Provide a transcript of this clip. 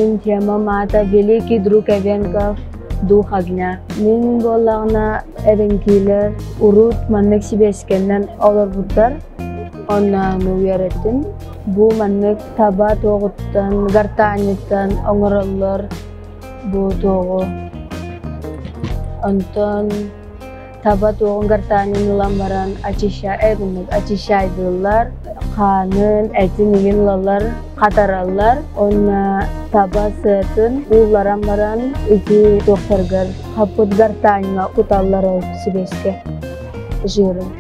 Мин темам аата Великий друг эвенков дух огня. Мин буоллаҕына эвенкилэр урут маннык сибээскэннэн олорбуттар. Онно үөрэттим. Бу маннык таба туоҕуттан, гортаниттан оҥороллор бу туоҕу. Онтон таба туоҕун гортанин ылан баран очищайдыыллар, хаанын, этин игин ылаллар, хатараллар уонна таба сыатын уулларан баран ити туохтарыгар хаппыт гортаниҥа куталлар ол сибээскэ жирын.